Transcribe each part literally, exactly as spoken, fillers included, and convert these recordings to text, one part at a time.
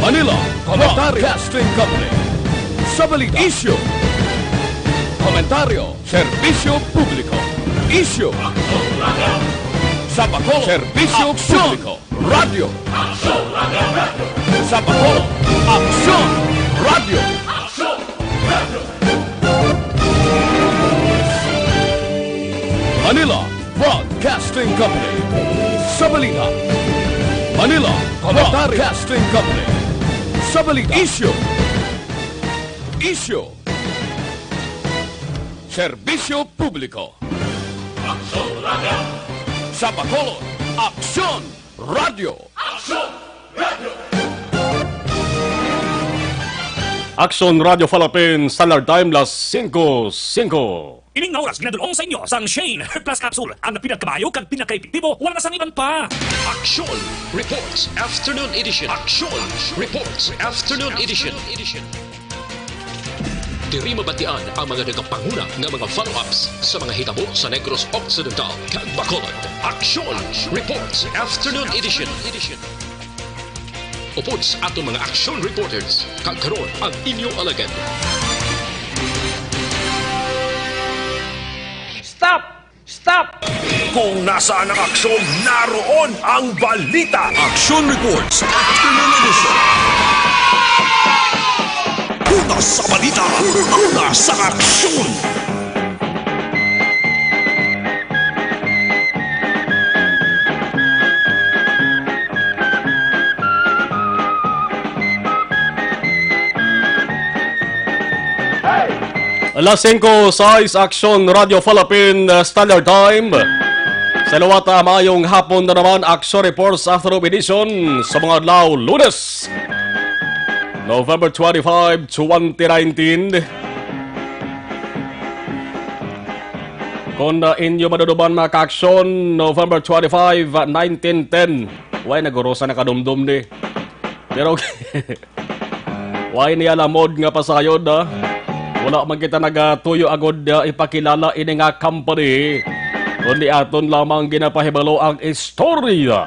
Manila, Komentaryo. Broadcasting Company. Sa balita, isyu. Komentaryo, serbisyo publiko. Isyu. Sa Bacolod, serbisyo publiko. Radyo. Sa Bacolod, Aksyon. Radyo. Manila Broadcasting Company. Sa balita, Manila Broadcasting Company. Sa balita, isyu. Isyu. Serbisyo publiko. Aksyon Radyo. Sa Bacolod, Aksyon Radyo. Aksyon Radyo. Aksyon Radyo Philippines, Standard Time, las singko singko. Ining nga oras ginadul-ong sa inyo sang Shane Herbal Plus Capsule, ang pinakamaayo kag pinakaepektibo, wala na sang iban pa. Aksyon Reports Afternoon Edition. Aksyon Reports Afternoon Edition. Diri mabatian ang mga nagapanguna nga mga follow-ups sa mga hitabo sa Negros Occidental kag Bacolod. Aksyon Reports Afternoon Edition. Upod sa aton mga aksyon reporters, kag karon ang inyo alagad. Stop! Stop! Kung nasaan ang aksyon, naroon ang balita. Action Reports, Afternoon Edition. Una sa balita, una sa aksyon. Alas singko sais, Aksyon Radyo Philippine, uh, Standard Time. Sa liwat, uh, maayong hapon na naman, Aksyon Reports Afternoon Edition sa mga adlaw, Lunes, November twenty-five, twenty nineteen. Kung, uh, inyo maduduman, mga kaaksyon, November twenty-five, uh, nineteen ten. Way nagurusa na kadumdom ni. Pero way niya lamod nga pasayod, ha? Wala man kita nagatuyo agud, ah, ipakilala ini nga company, kundi aton lamang ginapahibalo ang istorya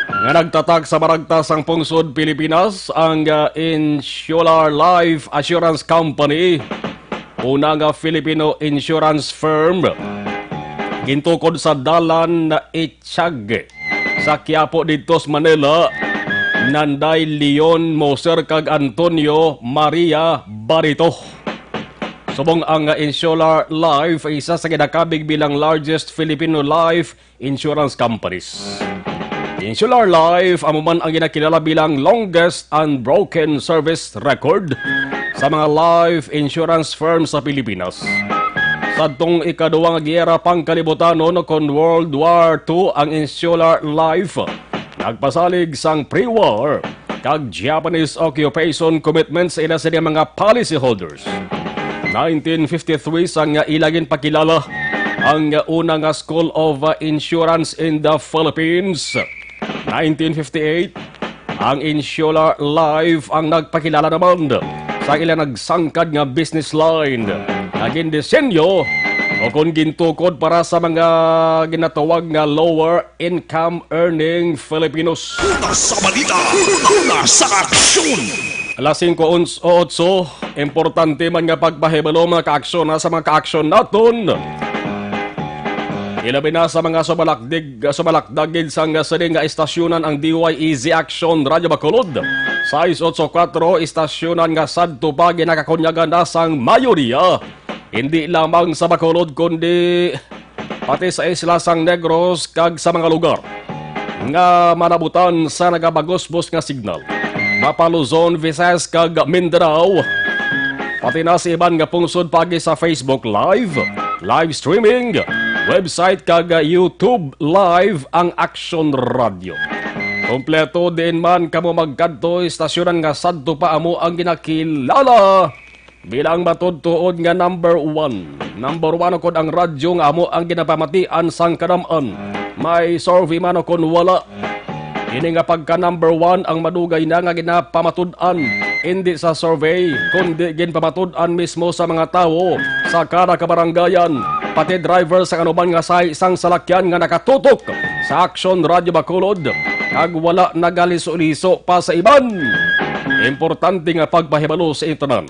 nga nagtatak sa maragtas sang pungsod Pilipinas, ang, ah, Insular Life Assurance Company, una nga Filipino insurance firm, gintukod sa dalan na Echag sa Quiapo didto sa Manila, Nanday Leon Moser kag Antonio Maria Barito. Subong ang Insular Life, isa sa ginakabig bilang largest Filipino life insurance companies. Insular Life amo man ang ginakilala bilang longest unbroken service record sa mga life insurance firm sa Pilipinas. Sadtong ikaduha nga giyera pangkalibutanon, kon World War Two, ang Insular Life nagpasalig sang pre-war kag Japanese occupation commitment sa ila sini mga policyholders. Nineteen fifty-three sang ila ginpakilala ang una nga School of Insurance in the Philippines. Nineteen fifty-eight, ang Insular Life ang nagpakilala naman sa ila nagsangkad nga business line nga gindisenyo o kon gintukod para sa mga ginatawag nga lower income earning Filipinos. Una sa balita, una sa aksyon. Alas singko otso, importante man nga pagpahibalo, mga kaaksyon, ha, sa mga kaaksyon naton. Ilabi na sa mga sumalakdig, sumalakdag gid sang sining nga istasyonan ang D Y E Z Action Radyo Bacolod. Sais otso kuwatro, istasyonan nga sadto pa ginakakunyagan na sang mayoriya, hindi lamang sa Bacolod, kundi pati sa isla sang Negros kag sa mga lugar nga manabutan sa nagabagusbos nga signal. Mapa Luzon, Visayas kag Mindanao, pati na sa iban nga pungsod paagi sa Facebook Live, live streaming, website kag YouTube Live ang Action Radio. Kompleto diin man kamo magkadto, istasyonan nga sadto pa amo ang ginakilala bilang matuod-tuod nga number one. Number one ukon ang radyo nga amo ang ginapamatian sang kadam-an. May survey man ukon wala, ini nga pagka number one ang madugay na nga ginapamatud-an, indi sa survey, kundi ginpamatud-an mismo sa mga tawo, sa kada kabarangayan, pati driver sa kanuban nga sahi sang salakyan nga nakatutok sa Action Radio Bacolod, kag wala nagaliso-liso pa sa iban. Importante nga pagpahibalo sa inyo tanan.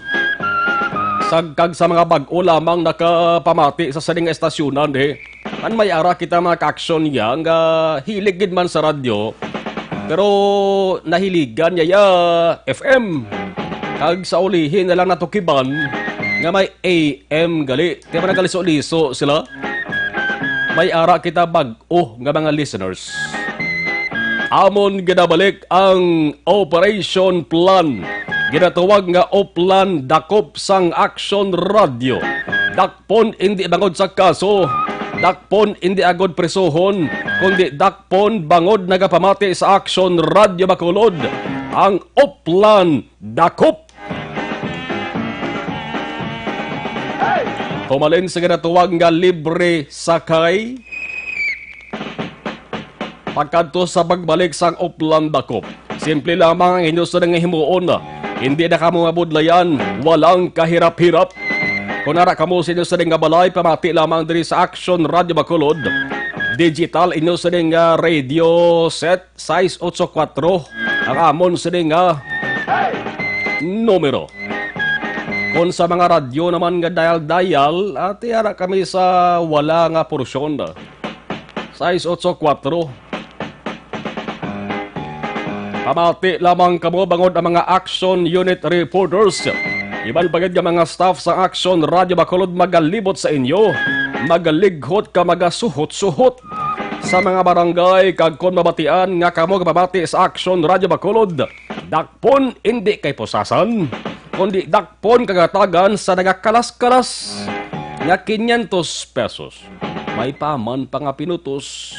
Sagkag sa mga bag-o lamang nakapamati sa sining nga estasyonan, eh, an may ara kita mga ka-aksyon niya nga hilig gid man sa radyo, pero nahiligan niya ya F M. Kag sa ulihi na lang natukiban nga may A M gali. Kaya ba nagaliso-liso sila? May ara kita bag-o nga mga listeners. Amon ginabalik ang Operation Plan. Ginatawag nga Oplan Dakop sang Action Radio. Dakpon indi bangod sa kaso, dakpon indi agod prisuhon, kundi dakpon bangod nagapamati sa Action Radio Bacolod, ang Oplan Dakop. Humalin sa ginatawag nga libre sakay, pagkadto sa pagbalik sang Oplan Dakop. Simple lamang ang inyo sining nga himuon. Hindi na kamo mabudlayan, walang kahirap-hirap. Kung ara kamo sa inyo sining nga balay, pamati lamang diri sa Action Radio Bacolod. Digital inyo sining nga radio set, sais otso kuwatro ang amon sining nga numero. Kung sa mga radyo naman nga dial-dial, ati ara kami sa wala nga porsyon. Sais otso kuwatro. Pamati lamang kamo bangod ang mga Action Unit reporters, iban pa gid nga mga staff sa Action Radio Bacolod magalibot sa inyo, magalighot ka magasuhot-suhot. Sa mga barangay, kag kon mabatian nga kamo gapamati sa Action Radio Bacolod, dakpon indi kay pusasan, kundi dakpon kagatagan sa nagakalas-kalas nga quinientos pesos. May pa man pa nga pinutos.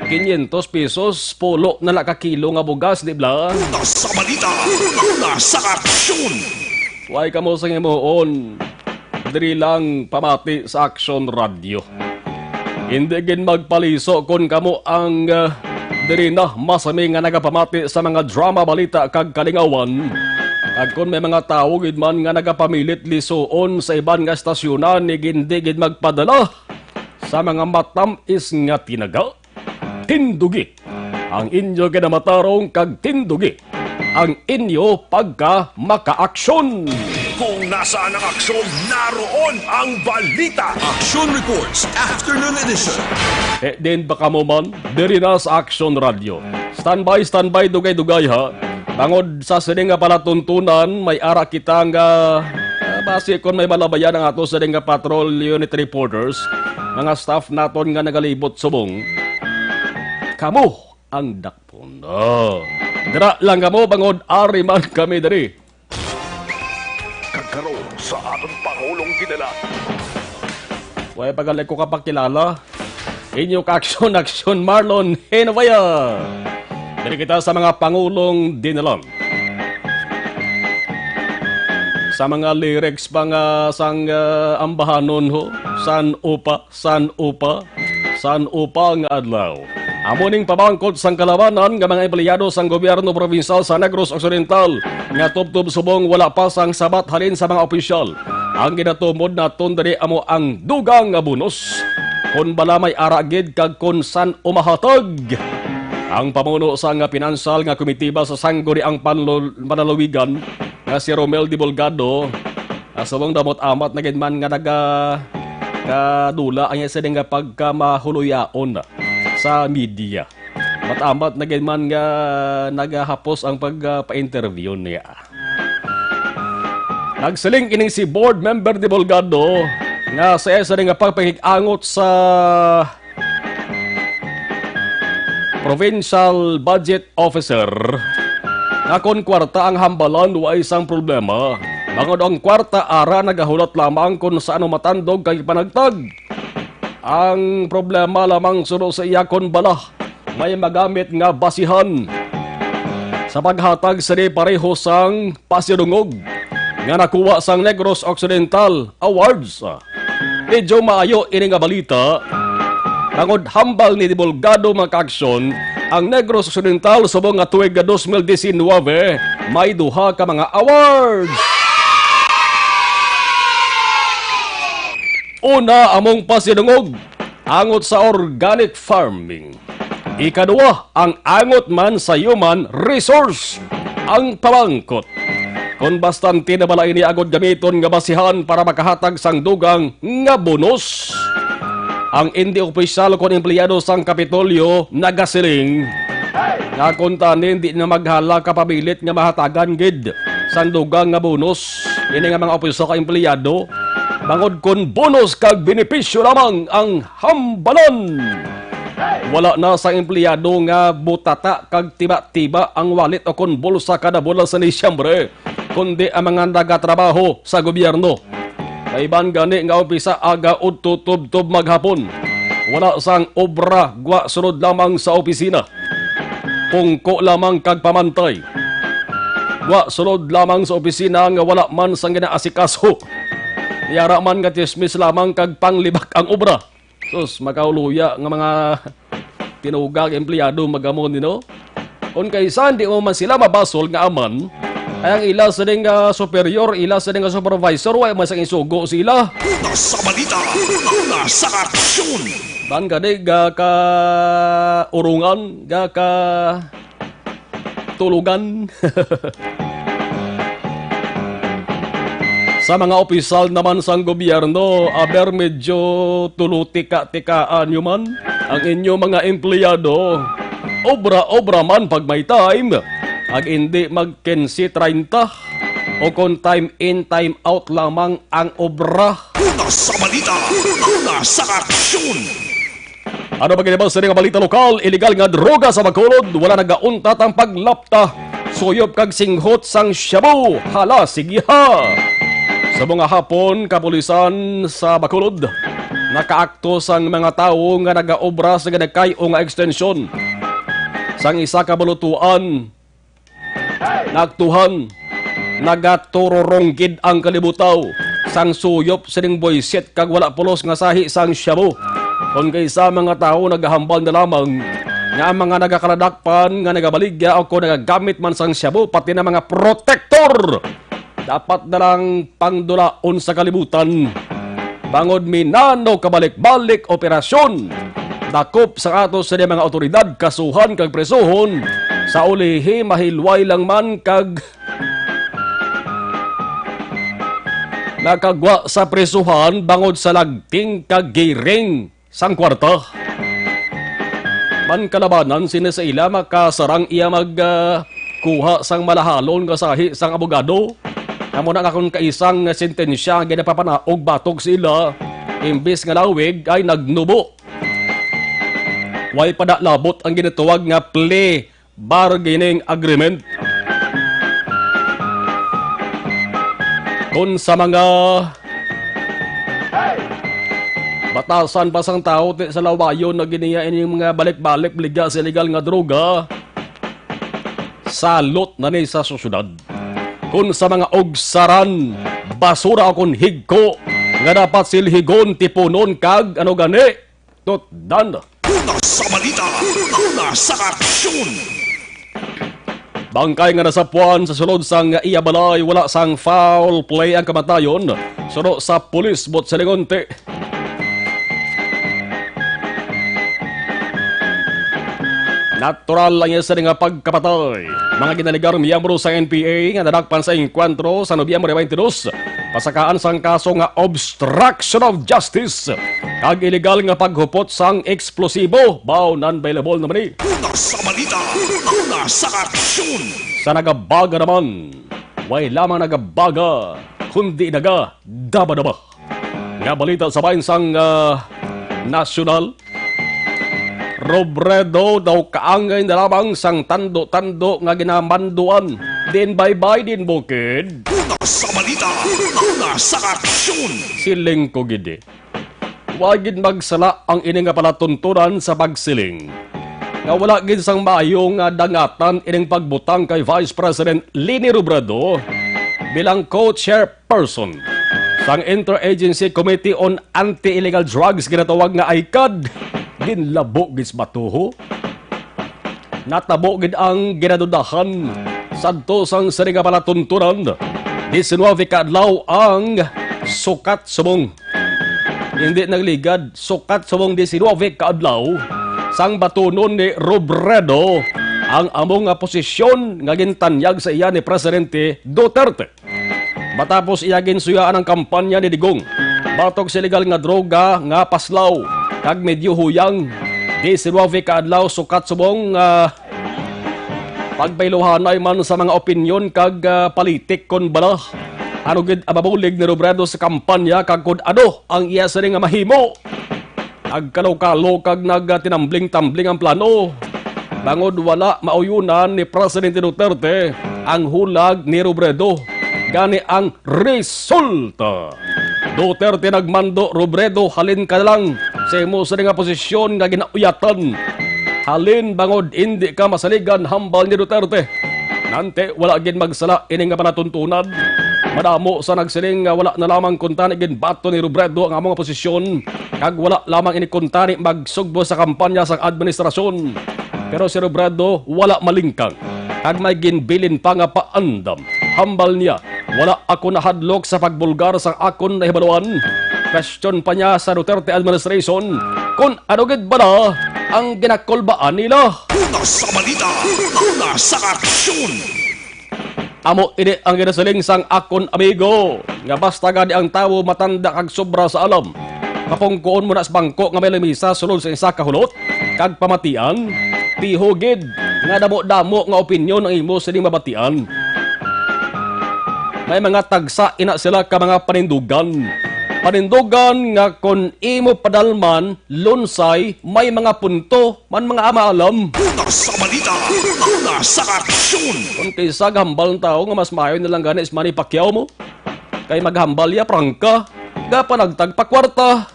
Quinientos pesos, pulo na la ka kilo nga bugas, di bala? Una sa balita, una sa aksyon. Way kamo sa himuon. Diri lang pamati sa Action Radio. Hindi gid magpaliso kon kamo ang, ah, diri na masami nga nagapamati sa mga drama, balita, kag kalingawan. Kag kon may mga tawo gid man nga nagapamilit lisuon sa iban nga estasyonan, ni hindi gid magpadala sa mga matam-is nga tinaga. Tindugi ang inyo ginamatarong kag tindugi ang inyo pagka makaaksyon. Kung nasaan ang aksyon, naroon ang balita. Action Reports, Afternoon Edition. Eh, din ba kamo man? Diri na sa Action Radio. Standby, standby, dugay-dugay, ha. Bangod sa sini nga palatuntunan, may ara kita nga, ah, basi kon may malabayan ang ato sini nga patrol unit reporters, mga staff naton nga nagalibot subong. Kamo ang dakpon. Oh. Dira lang kamo, bangod ari man kami diri. Kag karon sa aton Pangulong Dinala. Way pa gali ko kapakilala. Inyo ka aksyon, aksyon, Marlon Hinabaya. Diri kita sa mga Pangulong Dinalan. Sa mga lyrics pa nga sang, ah, ambahanon ho, san upa, san upa, san upa nga adlaw. Amo ning pamangkot sang kalabanan nga mga empleyado sang gobyerno provincial sa Negros Occidental nga tubtob subong wala pa sang sabat halin sa mga opisyal. Ang ginatumod naton diri amo ang dugang nga bonus. Kon bala may ara gid kag kon san-o mahatag. Ang pamuno sa nga pinansal nga komitiba sa Sangguniang Panlo-, Panlalawigan nga si Romel Divulgado, ah, subong damot-amat na gid man nga naga-, kadula ang iya sini nga pagkamahuluyaon sa media. Matamat na gid man nga nagahapos ang pag, ah, pa-interview niya. Nagsiling ining si Board Member Divulgado nga sa isa nga pagpakig-angot sa Provincial Budget Officer nga kon kwarta ang hambalan, wa isang problema. Bangod ang kwarta ara nagahulat lamang kung saan matandog kag panagtag. Ang problema lamang suno sa iya kon bala may magamit nga basihan sa paghatag sini pareho sang pasidungog nga nakuha sang Negros Occidental Awards. Medyo maayo ini nga balita, bangod hambal ni Divulgado, mga kaaksyon, ang Negros Occidental subong nga tuig nga dos mil disinwebe may duha ka mga awards. Una, among pasidungog angot sa organic farming. Ikaduha, ang angot man sa human resource. Ang pamangkot, Kon bastante na bala ini agod gamiton nga basihan para makahatag sang dugang nga bonus? Ang indi opisyal kon empleyado sang Kapitolyo nagasiling nga kon tani hindi na maghala ka pabilit nga mahatagan gid sang dugang nga bonus ini nga mga opisyal ka empleyado, bangod kon bonus kag benepisyo lamang ang hambalan. Wala na sa empleyado nga butata kag tiba-tiba ang wallet o kon bulsa kada bulan sa Disyembre, kundi ang mga nagatrabaho sa gobyerno. Kaiban gani nga umpisa aga udto tubtob maghapon, wala sang obra, gwa sulod lamang sa opisina. Pungko lamang kag pamantay. Gwa sulod lamang sa opisina nga wala man sang ginaasikaso. Yara man nga chismis lamang kag panglibak ang obra. Sus, makauluya nga mga tinugang empleyado magamon, you know? Kon kaisan di mo man sila mabasol nga aman, ay ang ila sa ding, ah, superior, ila sa ding, ah, supervisor, wa man sang isugo sila. Una sa balita, una sa aksyon. Ban gani ga ka urungan, ga ka tulugan. Sa mga opisyal naman sang gobyerno, aber medyo tulutika-tikaan nyo man ang inyo mga empleyado. Obra-obra man pag may time, ag hindi mag quince treinta o kon time in, time out lamang ang obra. Una sa balita, una sa aksyon. Ano pa gid ba sa mga balita lokal? Iligal nga droga sa Bacolod, wala nagauntat ang paglapta, suyop kag singhot sang shabu. Hala, sige ha. Sa mga hapon, kapulisan sa Bacolod nakaakto sang mga tawo nga nagaobra sa ginakay-o nga ekstensyon sang isa ka bulutuan. Naaktuhan, nagatururong gid ang kalibutaw sang suyop sining buisit kag wala pulos nga sahi sang shabu. Kon kay sa mga tawo nagahambal na lamang nga ang mga nagakaladakpan nga nagabaligya o kon nagagamit man sang shabu, pati na mga protektor, dapat na lang pangdulaon sa kalibutan. Bangod minano kabalik-balik operasyon, dakop sa ato sa mga awtoridad, kasuhan kag presohon, sa ulihi mahilway lang man kag nakagwa sa presohan bangod sa lagting kag giring sang kwarta. Man kalabanan sini sa ila makasarang iya mag, ah, kuha sang malahalon nga sahi sang abogado. Amo na nga kon kaisang sentensya ang ginapapanaog batok sa ila, imbis nga lawig ay nagnubo. Way pa da labot ang ginatawag nga plea bargaining agreement. Kon sa mga batasan pa sang tawo ti sa lawayon na giniya ining mga balik-balik baligya sa illegal nga droga, salot na ni sa sosyedad. Kon sa mga ugsaran, basura o kon higko nga dapat silhigon, tipunon kag ano gani, tutdan. Una sa balita, una sa aksyon. Bangkay nga nasapuan sa sulod sang iya balay, wala sang foul play ang kamatayon. Suno sa pulis, buot silingon ti natural lang iya sini nga pagkapatay. Mga ginaligar miyembro sa N P A nga nadakpan sa engkwentro sa Nobyembre twenty-two, pasakaan sang kaso nga obstruction of justice kag iligal nga paghupot sang eksplosibo. Bao, non-bailable naman ni. Una sa balita, una sa aksyon. Sa nagabaga naman, way lamang nagabaga, kundi naga daba-daba. Nga balita sa bahin sang, ah, nasyonal, Robredo daw kaangay na lamang sang tando-tando nga ginamanduan. Din baybay, din bukid. Una sa balita, una sa aksyon. Siling ko gid eh. Wa gid magsala ang ini nga palatuntunan sa pagsiling nga wala gid sang maayo nga dangatan ining pagbutang kay Vice President Leni Robredo bilang co-chairperson sang Interagency Committee on Anti-Illegal Drugs, ginatawag nga ICAD. Ginlabo gid sa batuho. Natabo gid ang ginadudahan. Sadto sang sini nga palatuntunan, diecinueve ka adlaw ang sukat subong. Hindi nagligad, sukat subong diecinueve ka adlaw sang batunon ni Robredo ang amo nga posisyon nga gintanyag sa iya ni Presidente Duterte. Matapos iya ginsuyaan ang kampanya ni Digong batok sa illegal nga droga nga paslaw kag medyo huyang, diecinuebe ka adlaw sukat subong, ah, pagpailuhanay man sa mga opinyon kag, ah, politik kon bala ano gid ang mabulig ni Robredo sa kampanya kag kon ano ang iya sini nga mahimo. Nagkalo-kalo kag nagtinambling-tambling ang plano. Bangod wala mauyonan ni Presidente Duterte ang hulag ni Robredo. Gani ang resulta. Duterte nagmando, Robredo, halin ka na lang sa imo sini nga posisyon nga ginauyatan. Halin bangod indi ka masaligan, hambal ni Duterte. Nante, wala gid magsala ini nga panatuntunan. Madamo sa nagsiling nga wala na lamang kuntani ginbaton ni Robredo ang amo nga posisyon, kag wala lamang ini kuntani magsugbo sa kampanya sang administrasyon. Pero si Robredo wala malingkang, kag may ginbilin pa nga paandam. Hambal niya, "Wala ako nahadlok sa pagbulgar sang akon nahibaluan." Question pa niya sa Duterte administration kon ano gid bala ang ginakulbaan nila. Una sa balita, una sa aksyon. Amo ini ang ginasiling sang akon amigo, nga basta gani ang tawo matanda kag sobra sa alam, mapungkoon mo na sa bangko nga may lamisa sulod sa isa ka hulot kag pamatian, tiho gid nga damo-damo nga opinyon ang imo sining mabatian. May mga tagsa ina sila ka mga panindugan. Panindugan nga kon imo padalman, lunsay, may mga punto man, mga maalam. Una sa balita, una sa aksyon. Kung kaysa gahambal ang tao nga mas maayo na lang gani si Manny Pacquiao mo. Kay maghambal ya prangka, gapanagtag pa kwarta.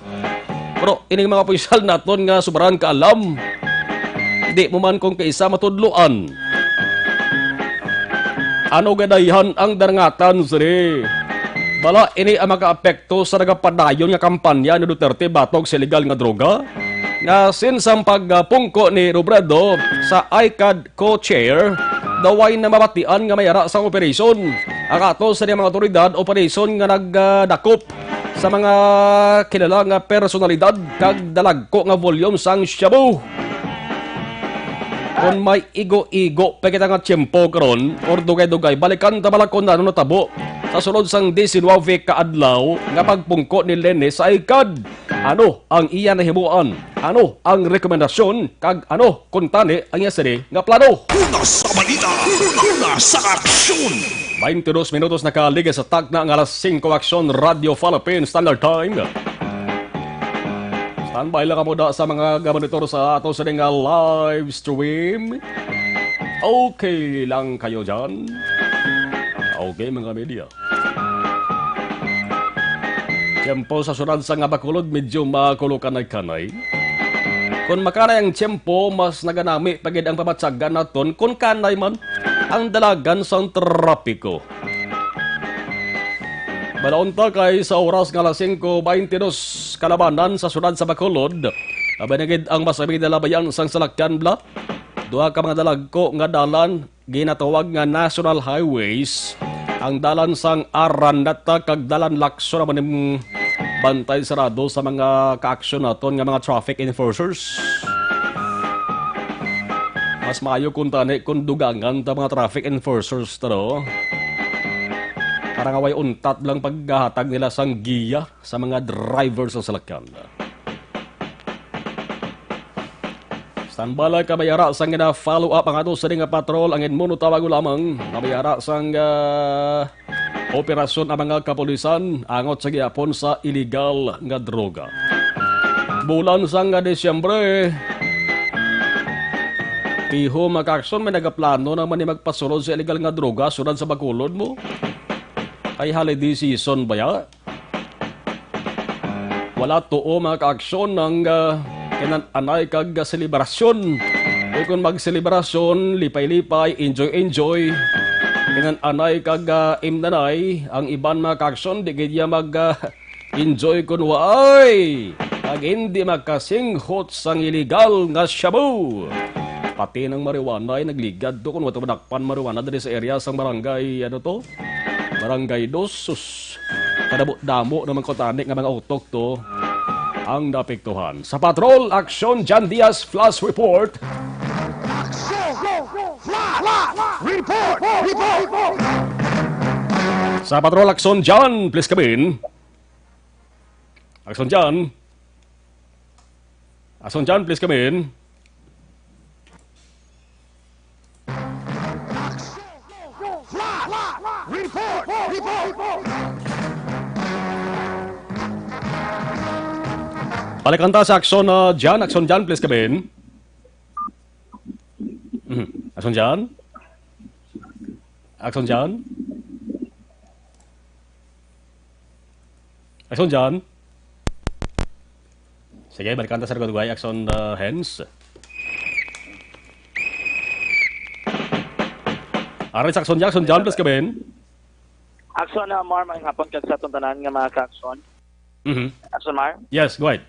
Pero ining mga opisyal naton nga sobrang kaalam, di mo man kung kaysa matudloan. Ano gadayhan ang darangatan, sir? Bala, ini ang makaapekto sa nagapadayon nga kampanya ni Duterte batok sa illegal nga droga, nga since ang pagpungko ni Robredo sa ICAD co-chair, daw way na mabatian nga may ara sang operasyon. Ang ato sa mga otoridad, operasyon nga nagdakop sa mga kilala nga personalidad kag dalagko nga volume sang shabu. Kon may igo-igo pa kita nga tiyempo karon or dugay-dugay, balikan ta bala kon ano natabo sa sulod sang diecinuebe ka adlaw nga pagpungko ni Leni sa ICAD. Ano ang iya nahimuan? Ano ang rekomendasyon? Kag ano kuntani ang iya sini nga plano? Una sa balita, una sa aksyon. Twenty-dos minutos nakaligid sa takna nga alas singko, Aksyon, Radyo Philippine Standard Time. Standby lang kamo da sa mga gamonitor sa ato sa nga live stream. Okay lang kayo dyan? Okay, mga media. Tiyempo sa syudad sang Bacolod, medyo makulo kanay-kanay. Kon makanay ang tiyempo, mas naganami pa gid ang pabatyagan naton kon kanay man ang dalagan sang trapiko. Balaon ta kay sa oras nga alas singko beintidos kalabanan sa syudad sa Bacolod, abi na gid ang masami nga labayan sang salakyan bala. Duha ka mga dalagko nga dalan ginatawag nga national highways, ang dalan sang Araneta kag dalan Lacson amo ning bantay sarado sa mga kaaksyon naton nga mga traffic enforcers. Mas maayo kuntani kung dugangan ta mga traffic enforcers ta, no? Para nga way untat lang paggahatag nila sang giya sa mga driver sa salakyan. Standby lang kami ara sang gina-follow up ang ato sini nga patrol, ang inmuno tawago lamang. Kami ara sang, ah, operasyon ang mga kapulisan angot sa gihapon sa iligal nga droga. Bulan sang nga Disyembre, piho mga kaaksyon, may nagaplano naman ni magpasulod sa iligal nga droga, syudad sa Bacolod mo. Kay holiday season ba ya? Wala tuo, mga kaaksyon, ang, ah, kinan-anay kag selebrasyon. Kay kung magselebrasyon, lipay-lipay, enjoy-enjoy. Kinan-anay kag, ah, imnanay, ang iban, mga kaaksyon, di gid ya mag, ah, enjoy kun waay. Kag hindi makasinghot sang iligal nga shabu. Pati nang marijuana ay nagligad to kung wato manakpan marijuana diri sa area sang barangay, ano to? Barangay Dos. Kadamo-damo naman ko tani nga mga utok to ang naapektuhan. Sa Patrol Action, Jan Diaz Flash Report. Sa Patrol, Action John, please come in. Action John. Action John, please come in. Report! Report! Balikan ta sa Action, uh, John. Action John, please come in. Mhm. Action John? Action John? Action John? Sige, balikan ta sa Rugay. Action, uh, Hens. Aray sa Action John, Action John, please come in. Action na, Mar, may hapon kag sa atong tanan nga mga ka-action. Mhm. Action, Mar? Yes, go ahead.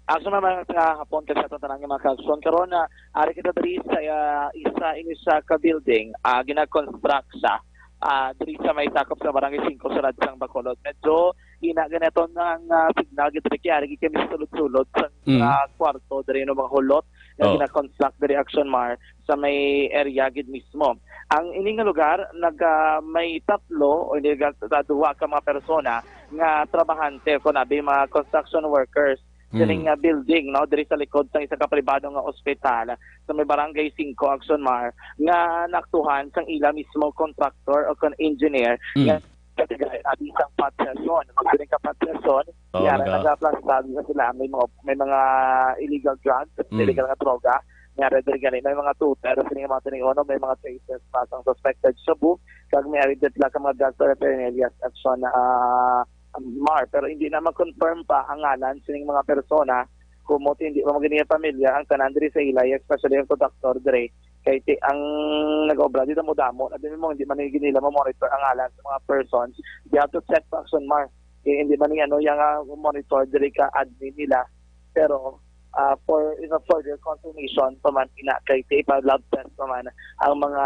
Action na, Mar, sa hapon kag sa atong tanan nga mga ka-action. Karon na, ari kita diri sa, ah, isa ini sa ka building, ah, gina-construct siya, ah, diri sa may sakop sa Barangay Singko, sa Ladsang, Bacolod. Medyo ina ganaton ang, ah, signal gid diri kay ari gid kami sa sulod-sulod sa Mm. mga kwarto diri, no, mga hulot nga Oh. gina-construct diri, Action, Mar, sa may area gid mismo. Ang ini nga lugar, nag, ah, may tatlo o hindi, duha ka mga persona nga trabahante, kunabi mga construction workers, Mm. sining, ah, building, no, diri sa likod sa isa ka pribado nga ospital sa may Barangay Singko, Action, Mar, nga naaktuhan sang ila mismo contractor o kon engineer Mm. nga katigay, abi sang Patterson. Magsiling ka Patterson, Oo, yara naga- nagaplastad na sila. May mga, may mga illegal drugs, Mm. illegal nga droga. May ari diri gani, may mga tuter, sini nga mga tiniuno, may mga traces pa sang suspected shabu, kag may ari diri ka mga drugs paraphernalia, Action, ah, Mar. Pero hindi na ma-confirm pa ang ngalan sining mga persona, kumot hindi pa magani pamilya ang tanan diri sa Ilay, especially ang contractor diri. Kay ti-, ang nag-obra di damo-damo, abi mo, hindi man gid nila ma-monitor ang ngalan sa mga persons. They have to check pa, Action, Mar. Kay hindi man ni ano, yang, ah, monitor diri ka admin nila. Pero, ah, for, you know, further confirmation pa man ina, kay ti pa lab test pa man ang mga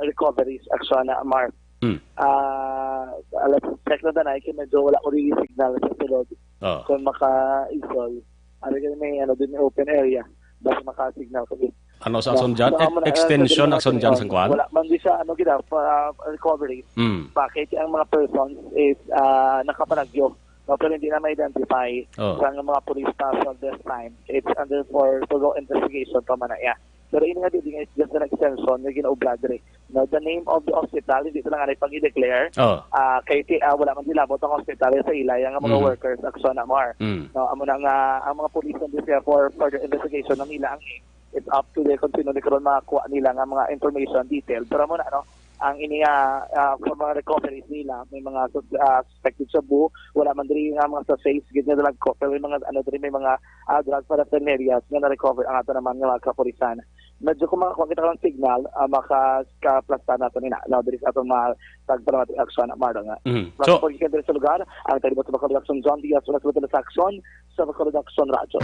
recoveries, Action, Mar. Hmm. Ah, alas, check na danay kay medyo wala ko dili signal sa sulod. Oh. Kung maka-isol, ano gani may, ano, din may open area, basta maka-signal ko din. Ano sa Action John? Amo na, Extension, ano, Action John, sang kuan? Wala man di siya, ano, gid, ah, pa, recovery. Mm. Bakit ang mga persons is, ah, nakapanagyo, no? Pero hindi na ma-identify Oh. sa mga police pa as of this time. It's under for thorough investigation pa man na, yeah. Pero ini nga building is just an extension nga ginaobra diri. Now, the name of the hospital, hindi ko na nga pag-i-declare. Oh. Ah, kay ti-, ah, wala man di labot ang hospital sa ila, ang mga Mhm. workers, Action, Mar. Mm. No, amo na nga, ang mga police nandun siya for further investigation ng nila ang name. It's up to the kung sino ni karon makakuha nila nga mga information, detail. Pero amo na, no, ang ini, ah, ah, for mga recoveries nila, may mga sus-, ah, suspected shabu, wala man diri nga mga sa face, gid nga dalagko, pero may mga, ano, diri may mga, ah, drug paraphernalia nga na-recover ang ato naman nga mga kapulisan. Medyo kung makakuha kita ng signal, ah, maka-, kaplasta nato nina, no, diri sa atong mga tagpalamating aksyon, Mar, nga. Mhm. Mas So, pag-ikan diri sa lugar, ang talibot sa Bacolod Action, John Diaz, wala sa Bacolod Action, sa Bacolod Action Radyo.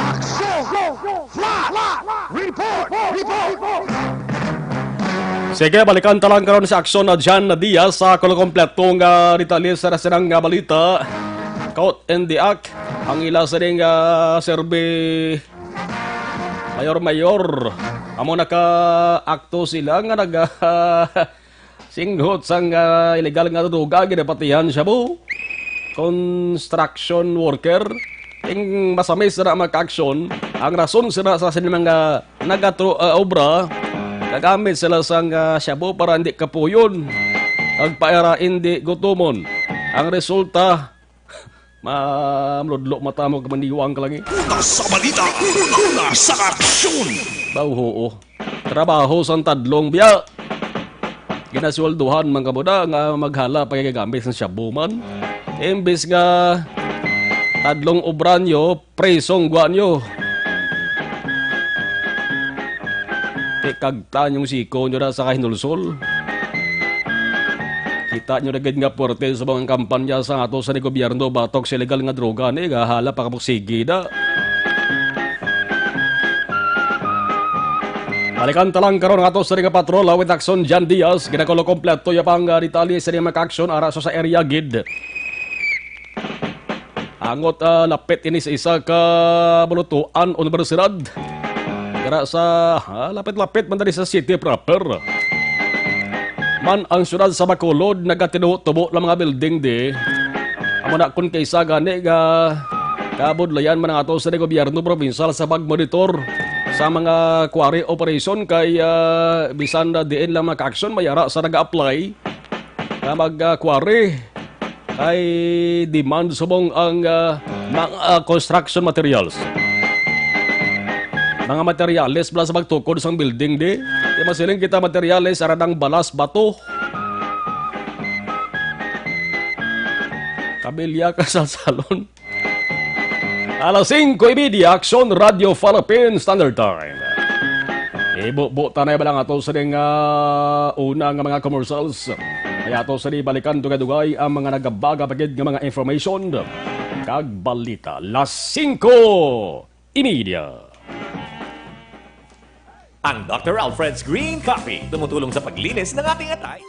Action! Flash! Report! Report! Sige, balikan ta lang karon sa aksyon na John Diaz sa kulang kompleto nga detalye sa nasinang nga balita. Caught in the act, ang ila sining, ah, serbi mayor-mayor. Amo naka-akto sila nga nag-, singhot sang, ah, illegal nga droga, ginapatihan shabu. Construction worker. Ing masamis na mga aksyon, ang rason sila sa sini mga nagatro-, ah, obra, nagamit sila sang, ah, shabu para hindi kapuyon. Kag para hindi gutumon. Ang resulta, Mamludlo mata mo, kamaniwang ka lang eh. Una sa balita, una, una sa aksyon. Baw, oo. Trabaho sang tadlong biya. Ginasweldohan man kamo na nga maghala pa kay gamit sang shabu man. Imbis nga tadlong obra nyo, presong gwa nyo. Kay kagta nyong siko nyo na sa kahinulsol. Kita nyo na gid nga puwerte sa mga kampanya sa ato sa ni gobyerno batok sa illegal nga droga ni, gahala pa kamo sige na. Balikan ta lang karon ato sa nga patrol, ah, with Action John Diaz. Ginakulo kompleto ya pang, ah, detalye sa mga aksyon ara sa, sa area gid. Angot, ah, lapit ini sa isa ka bulutuan, universidad. Dira sa, ah, lapit-lapit man dali sa city proper. Pan ang siyudad sa Bacolod nagatinubo-tubo lang mga building di. Amo na kun kay sa gani nga kabudlayan man ang ato sa gobyerno provincial sa pagmonitor sa mga quarry operation kay, ah, bisan na diin lang maka-action may ara sa nag-a-apply nga mag, ah, quarry. Kay demand subong ang, ah, mga, ah, construction materials. Mga materyales bala sa pagtukod sang building di. Di masiling kita materyales, ara nang balas, bato. Kabilya ka sa salon. Alas singko y media, Aksyon Radyo Philippine Standard Time. Ibubo ta na bala nga ato sa ning, ah, una nga mga commercials. Kaya ato sa balikan dugay-dugay ang mga nagabaga pa gid nga mga information kag balita. Las singko y media. Ang Doctor Alfred's Green Coffee tumutulong sa paglinis ng ating atay.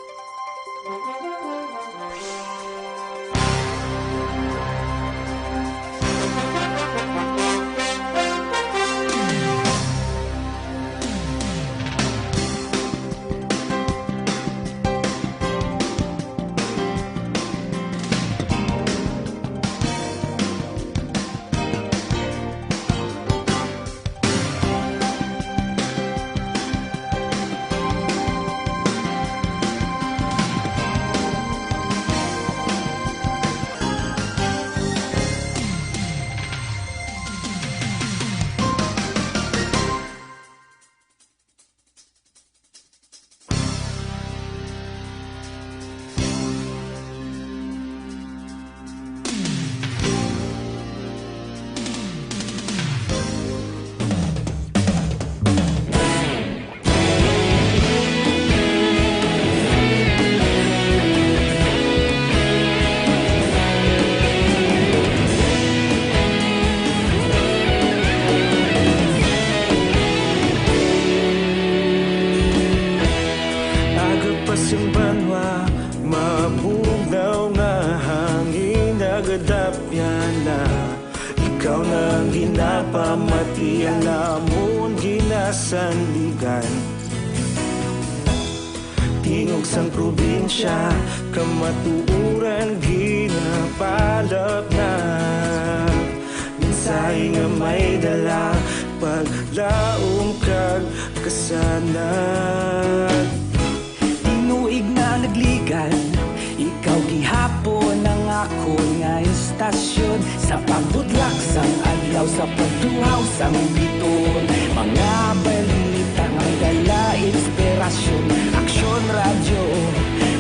Aga pa sing banwa, mabugnaw nga hangin nagadapyan na. Ikaw na ang ginapamatian namon ginasandigan. Tingog sang probinsya, kamatuoran ginapalapnag. Mensahe nga may dala, paglaom kag kasanag. Tinuig na nagligan, ikaw gihapon ang akon nga estasyon. Sa pagbudlak sang adlaw, sa pagtuhaw sang bituon, mga balita nga may dala inspirasyon. Aksyon Radyo,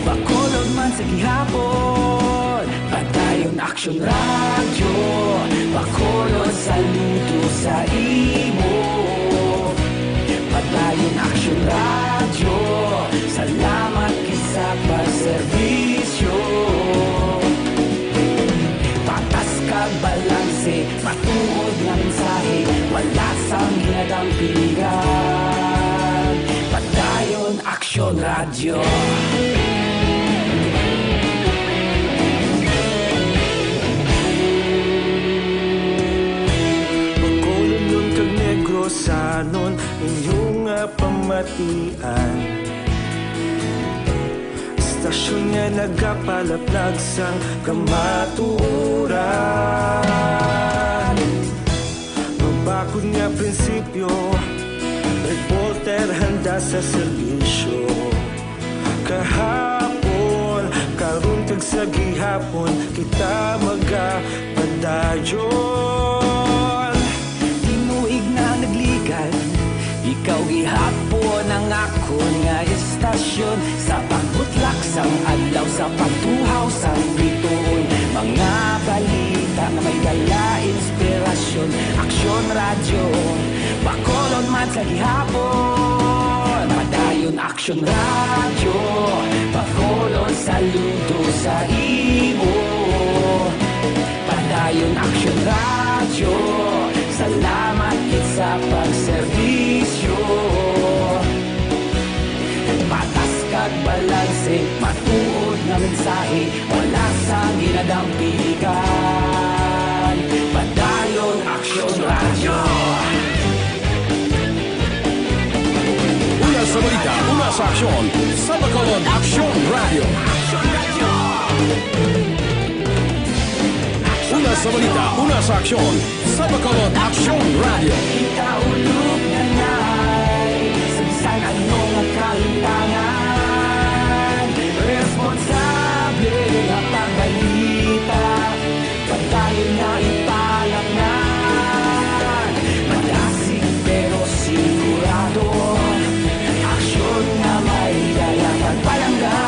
Bacolod man sa gihapon. Padayon Aksyon Radyo, Bacolod, saludo sa imo. Padayon Aksyon Radyo, salamat gid sa pagserbisyo. Patas kag balanse, matuod nga mensahe, wala sang ginadampigan. Padayon Aksyon Radyo. Bacolodnon kag Negrosanon, inyo nga pamatian. Estasyon nga nagapalaplag sang kamatuoran. Mabakod nga prinsipyo, reporter handa sa serbisyo. Kahapon, karon kag sa gihapon, kita magapadayon. Tinuig na nagligan, ikaw gihapon ang akon nga estasyon. Sa pagbutlak sang adlaw, sa pagtuhaw sang bituon, mga balita nga may dala inspirasyon. Aksyon Radyo, Bacolod man sa gihapon. Padayon Aksyon Radyo, Bacolod, saludo sa imo. Padayon Aksyon Radyo, salamat gid sa pagserbisyo. Patas kag balanse, matuod nga mensahe, wala sang ginadampigan. Padayon Aksyon Radyo. Una sa balita, una Aksyon sa Bacolod, Aksyon Radio. Una sa balita, una sa aksyon sa Bacolod, Aksyon Radio. Ikaulog na ngay sa bisan anong kalintangan. Responsable nga pagbalita. Padayon nga ipalaknag, madasig pero sigurado. Aksyon nga may dala kag palangga.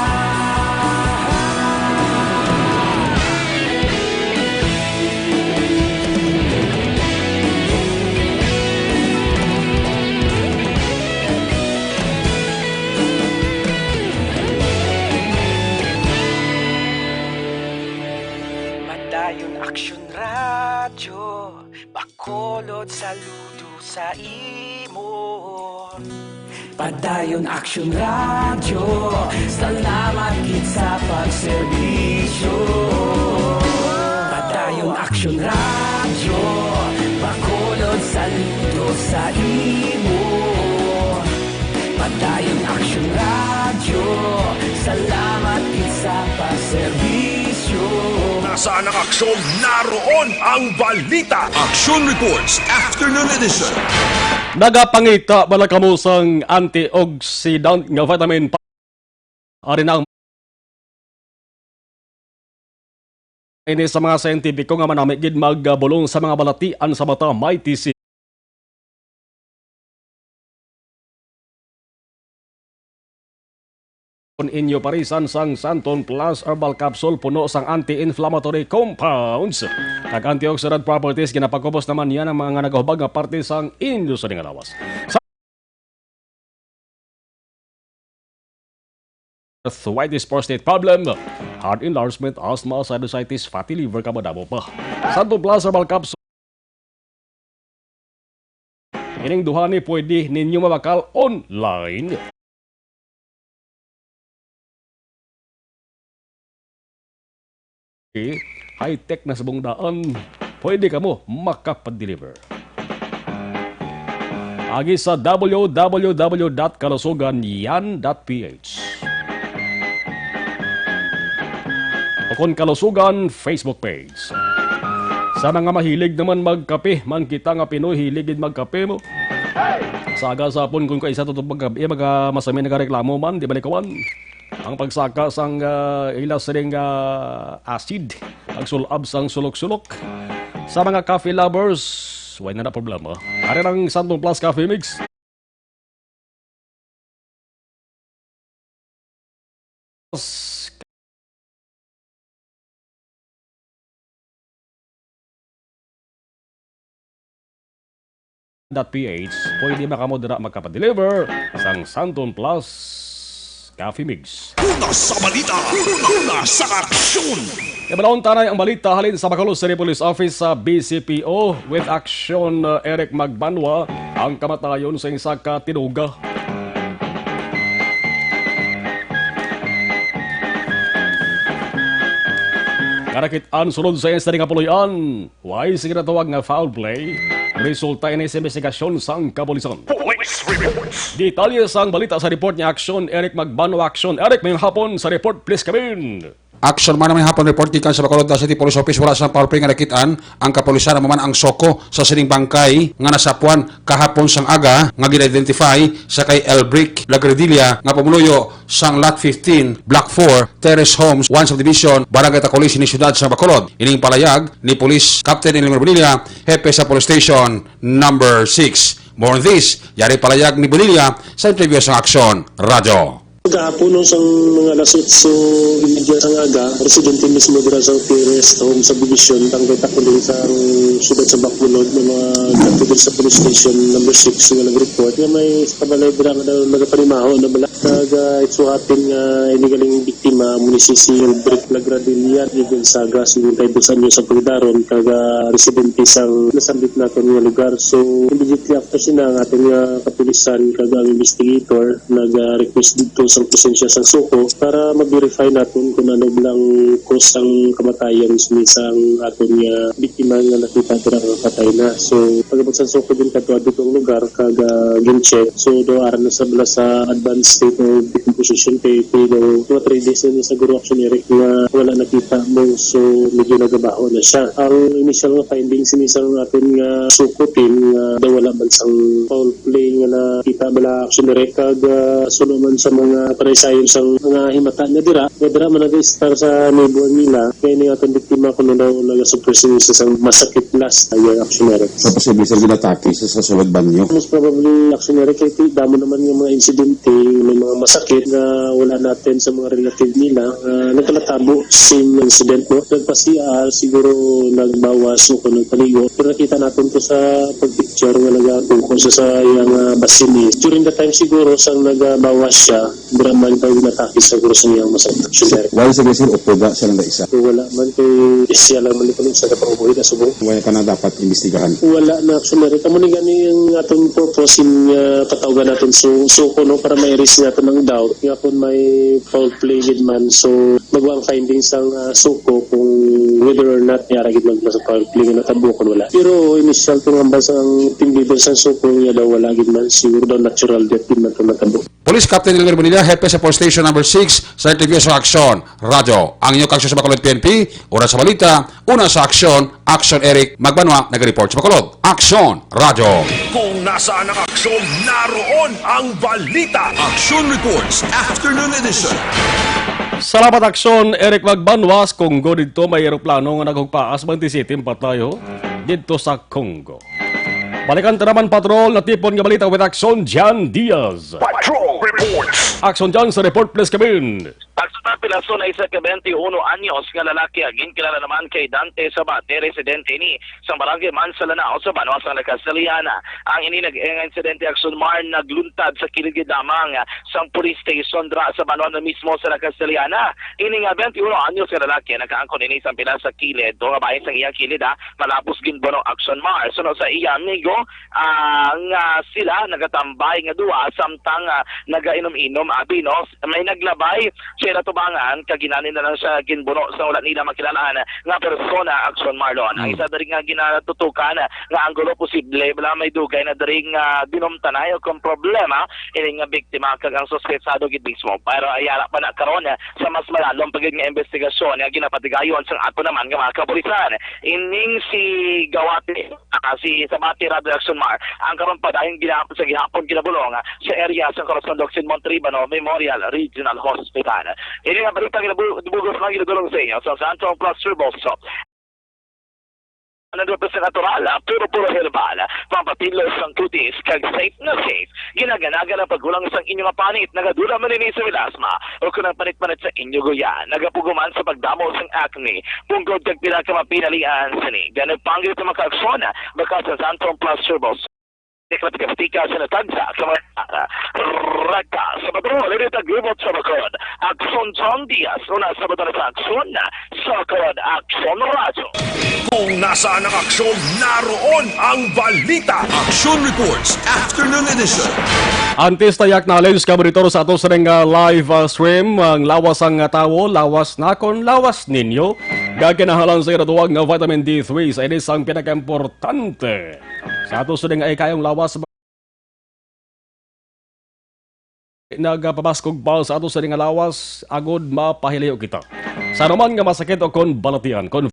Padayon Aksyon Radyo, Bacolod, saludo sa imo. Padayon Aksyon Radyo, salamat gid sa pagserbisyo. Padayon Aksyon Radyo, Bacolod, saludo sa imo. Padayon Aksyon Radyo, salamat gid sa pagserbisyo. Nasaan ang aksyon? Naroon ang balita. Action Reports, Afternoon Edition. Nagapangita bala kamo sang antioxidant nga vitamin pa-, ari na ang ini sa mga siyentipiko nga manami gid magbulong sa mga balatian sa mata, may tisi. Kon inyo parisan sang Santon Plus Herbal Capsule, puno sang anti-inflammatory compounds kag antioxidant properties, ginapakubos naman niya ang mga nagahubag nga parte sang inyo sa lawas. Sa arthritis, prostate problem, heart enlargement, asthma, sinusitis, fatty liver, kag madamo pa. Santon Plus Herbal Capsule. Ining duha ni pwede ninyo mabakal online. Okay. High-tech na sa bungdaan. Pwede kamo makapadeliver. Agi sa W W W dot kalusugan yan dot P H. Ukon Kalusugan Facebook page. Sa mga mahilig naman magkape, man kita nga Pinoy, hilig gid magkape mo. Sa aga sa hapon, kung kaisa to magkape, mga masami nagareklamo man, di ba, likuan? Ang pagsaka sang, ah, ila sining, ah, acid, pagsulab sang sulok-sulok. Sa mga coffee lovers, wala na problema. Ari ang Santon Plus Coffee Mix. Dot P H, pwede ba kamo dira magkapadeliver sang Santon Plus Coffee Mix? Una sa balita, una sa aksyon. Ibalon tanay ang balita halin sa Bacolod City Police Office sa B C P O with action, uh, Eric Magbanwa, ang kamatayon sa isa ka tinuga. Karakit-an sulod sa insidente nga puloy-an. Way sa ginatawag nga foul play, resulta ini sa investigasyon sang kapulisan. Police reports. Detalye sang balita sa report ni Action Eric Magbano. Action Eric, mayong hapon sa report, please come in. Action man, mayong hapon, report gikan sa Bacolod City Police Office. Wala sang foul play nga nakit-an ang kapulisan, amo man ang soko sa sining bangkay nga nasapuan kahapon sang aga nga gin-identify sa kay Elbrick Lagredilla nga pumuluyo sang Lot fifteen, Block four, Terrace Homes, one Subdivision, Barangay Tacolisi, ni siyudad sa Bacolod. Ining palayag ni Police Captain Elmer Bonilla, hepe sa Police Station Number six. More on this, yari palayag ni Bonilla sa interview sa Aksyon Radyo. Kahapon, no, sang mga alas otso y media sang aga, residente mismo dira sa Terrace Home Subdivision, Barangay Tacolisi, sa siyudad sa Bacolod, nga mga katudlo sa Police Station Number six nga nag-report nga may sa kabalay dira nga nagapanimaho na bala. Kag, ah, it so happen nga ini galing biktima Nga munisipyo Albert Lagradilla, Gonzaga, singkwenta y dos anyos ang pagdaron, kag, ah, residente sang nasambit naton nga lugar. So, immediately after sina, ang aton nga kapulisan kag ang investigator nag-request dito sa presensya sang SOCO para ma-verify naton kung ano lang cause ang kamatayan sini sang aton nga biktima nga nakita dira nga patay na. So, pag-abot sang SOCO din kadto adto ang lugar kag, ah, gin-check. So, do ara na sa bala sa advanced state of decomposition kay, kay daw mga three days na niya sa Guru Action Eric nga wala nakita mo. So, medyo nagabaho na siya. Ang initial nga findings sini sang aton nga SOCO team nga daw wala man sang foul play nga nakita bala Action Eric kag, ah, suno man sa mga panaysayon sang mga himata nga dira, nga dira man nag-start sa neighbor nila, kay ni atong biktima kuno daw nagasuffer sini sa isang masakit last, ayan, Action Eric. So, posible sila ginatake sa, sa sulod banyo? Most probably, Action Eric, kay ti-, damo naman nga mga insidente, may mga masakit nga wala natin sa mga relative nila, ah, nagkalatabo same incident, no? Nagpa-C R, siguro nagbawas o kung nagpaligo. Pero nakita natin to sa pag-picture nga nagatuko sa, sa iyang, ah, basin, eh. During the time siguro sang nagabawas siya, dira man daw ginatake sa guro sa iyang masakit. Sir. Wala, sige, sir, upo ba siya lang isa? So, wala man kay siya lang man ito sa kapangubuhi na subong. Wala pa na dapat imbestigahan? Wala na, Action Eric. Amo ni gani ang atong purpose in, ah, patawgan natin so, so kuno para ma-erase natin ang doubt nga kung may foul play gid man. So, magwa ang findings sang, ah, SOCO kung whether or not niya ra gid man sa foul play nga natabo kung wala. Pero initial to nga basta ang team leader sa SOCO niya daw wala gid man, siguro daw natural death gid man to natabo. Police Captain Elmer Bonilla, hepe sa Police Station Number Six, sa interview sa Aksyon Radyo. Ang inyo kaaksyon sa Bacolod P N P, una sa balita, una sa aksyon, Aksyon Eric Magbanwa, nag-report sa Bacolod. Aksyon Radyo. Kung nasaan ang aksyon, naroon ang balita. Action Reports, Afternoon Edition. Salamat, Aksyon Eric Magbanwa. Sa Congo dito, may eroplano nga naghugpaas, twenty-seven patay, ho, dito sa Congo. Balikan ta naman, Patrol, natipon nga balita with Aksyon Jan Diaz. Patrol Reports. Aksyon Jan, sa report, please, Kevin. Tagsot na pilason na isa ka twenty-uno anyos nga lalaki, ang ginkilala naman kay Dante Sabate, residente ini sa barangay Mansalanao sa banwa sang La Castellana. Ang ini nag-, nga insidente, Aksyon Mar, nagluntad sa kilid gid lamang sang police station dra sa banwa na mismo sa La Castellana. Ini nga twenty-uno anyos nga lalaki nakaangkon ini sang pila sa kilid, o nga bahin sang iyang kilid, ha, malapos ginbuno, Aksyon Mar. Suno sa iya amigo, ah, nga sila nagatambay nga duha samtang, ah, nagainom-inom, abi, no? May naglabay sa ila tubangan, kag ginani na lang siya ginbuno sa wala nila makilalahan nga persona, Aksyon Marlon. Ang Mm. isa diri nga ginatutukan nga anggulo, posible bala may dugay na diri nga dinumtanay o kung problema ini nga biktima kag ang suspetsado gid mismo. Pero ayala pa na karon sa mas malalom pa gid nga investigasyon nga ginapatigayon sang ato naman nga mga kapulisan. Ining si Gawate, ah, si Sabate Radyo, Aksyon Mar, ang karon pa dayon ginahap-, sa gihapon ginabulong, ah, sa area sa Corazon de Occidente Monteribano Memorial Regional Hospital. Ini nga balita ginabu-, bug-os nga ginadulong sa inyo sa Santo Plus Reboso. Ang represent natural, ah, puro-puro herbal, pampatidlo sang kutis, kag safe na safe. Ginaganagan ang pagkulang sang inyo nga panit, nagadula man ini sa melasma, o kung ang panit-panit sa inyo guya, nagapuguman sa pagdamo sang acne, punggod kag pila ka mapinalian sini. Ganag panggil sa mga kaaksyon, baka sa Santon Plus Herbal Tika sa natagsa ka mga raka sa patrol, ini taglibot sa bakod. Aksyon John Diaz, una sa bato sa aksyon, sa Kawad Aksyon Radyo. Kung nasaan ang aksyon, naroon ang balita. Action Reports, Afternoon Edition. Antes ta i-acknowledge ka monitor sa ato sa ring, ah, live, ah, stream, ang lawas sang, ah, tawo, lawas nakon, lawas ninyo. Gaganahalan sa iratuwag nga vitamin D three sa ini sang pinakaimportante. Sa ato sa ring ay kayong lawas, nagapabaskog pa sa ato sa ring lawas, agod mapahilayo kita sa anuman nga masakit o kon balatian. Kon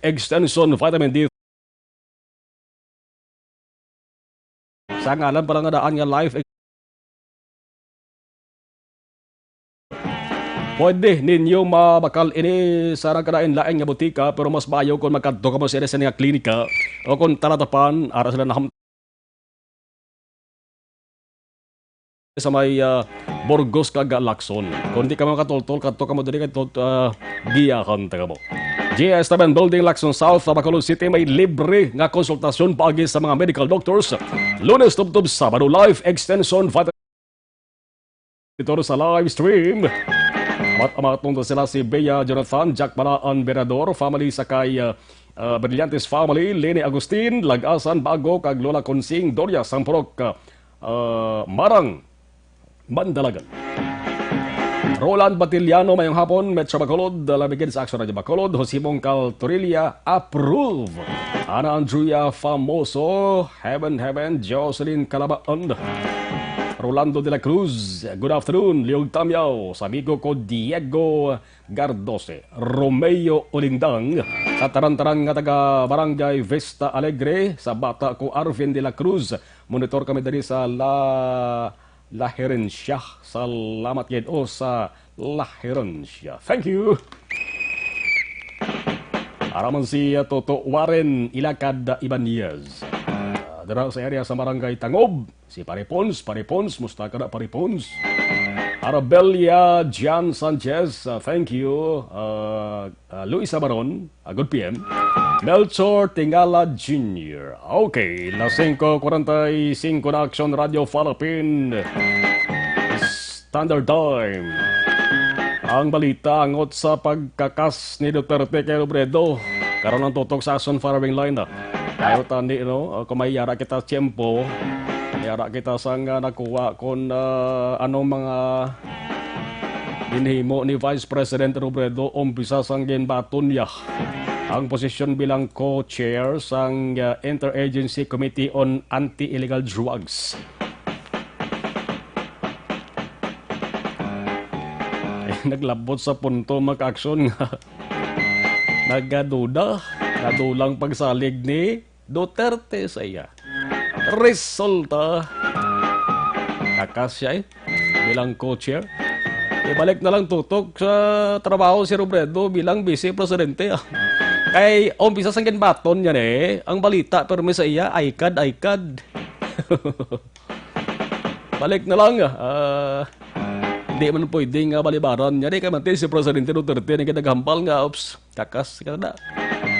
extension vitamin D. Sa ngalan pa lang nga daan nga life ex-, pwede ninyo mabakal ini sa nagkalain-lain nga botika, pero mas maayo kung magkadto kamo sa isa nga klinika o kung talatapan, ara sila naham-, sa may, ah, Burgos kag Lacson. Kung di ka makatultol, kadto kamo diri kay Tut-, ah, giyahan ta kamo. G S Taban Building, Lacson South, Bacolod City, may libre nga konsultasyon paagi sa mga medical doctors. Lunes tubtob Sabado, life extension, vitamin monitor sa live stream. Amat-amaton na sila si Bea Jonathan, Jack Balaan, Berador family, sa kay, uh, uh, Brillantes family, Leni Agustin, Lagasan, Bago, kag Lola Consing, Doria, Sampurok, uh, uh, Marang, Mandalagan. Roland Batiliano, mayong hapon, Metro Bacolod, lamigid sa Action Radio Bacolod, Jose Mongcal Torilla, approve. Ana Andrea Famoso, Heaven, Heaven, Jocelyn Calabaon, Rolando de la Cruz, good afternoon, Liog Tamyaw, sa amigo ko Diego Gardose, Romeo Ulindang, sa taran-taran nga taga Barangay Vista Alegre, sa bata ko Arvin de la Cruz, monitor kami diri sa La, La Herencia. Salamat gid o sa La Herencia. Thank you. Araman si, uh, Toto Warren Ilacad Ibanez. Uh, dira sa area sa Barangay Tangob, si Pare Pons, Pare Pons, musta ka na, Pare Pons? Arabelia Jan Sanchez, uh, thank you. Uh, uh, Luisa Baron, uh, good P M. Melchor Tingala Junior. Okay, las singko kwarenta y cinco na, Action Radio Philippine Standard Time. Ang balita angot sa pagkakas ni Duterte kay Robredo. Karon ang tutok sa Action Firing Line na. Kayo tani, no? Uh, kung may yara kita tiyempo, yara kita sang, uh, nakuha kung, uh, anong mga ginhimo ni Vice President Robredo umpisa sang ginbaton niya ang posisyon bilang co-chair sang, uh, Interagency Committee on Anti-Illegal Drugs. Ay, naglabot sa punto, mga ka-aksyon, nga nagaduda, nadulang pagsalig ni Duterte sa iya. Resulta, kakas siya, eh, bilang co-chair. Ibalik na lang tutok sa trabaho si Robredo bilang vice presidente, ah. Kay umpisa sang ginbaton niya, eh, ang balita, pero may sa iya, ICAD, ICAD. Balik na lang, ah, di man pwede nga balibaran niya, di kay man si Presidente Duterte ni naghambal nga, "Ups, kakas ka na.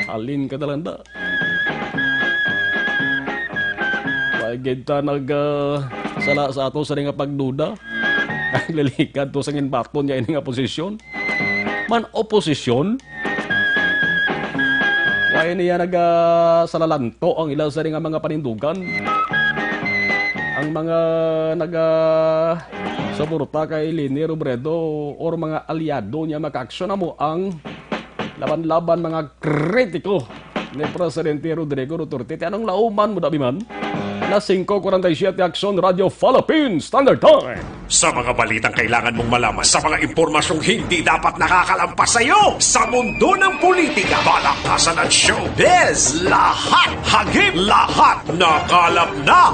Alin ka na lang da." Wa gid ta nag, ah, sala sa ato sa nga pagduda. Naglilikad to sa ginbaton niya ini nga posisyon. Man oposisyon? Why niya naga-, salalanto ang ila sa nga mga panindugan? Ang mga naga-, suporta kay Leni Robredo or mga aliado niya, mga ka-aksyon, amo ang laban-laban, mga kritiko ni Presidente Rodrigo Duterte. Ti anong lauman mo, dabi man? Las singko kwarenta y siyete, Action Radio Philippine Standard Time. Sa mga balitang kailangan mong malaman, sa mga impormasyong hindi dapat nakakalampas sa iyo, sa mundo ng politika, balaktasan at showbiz, lahat hagip, lahat nakalap na.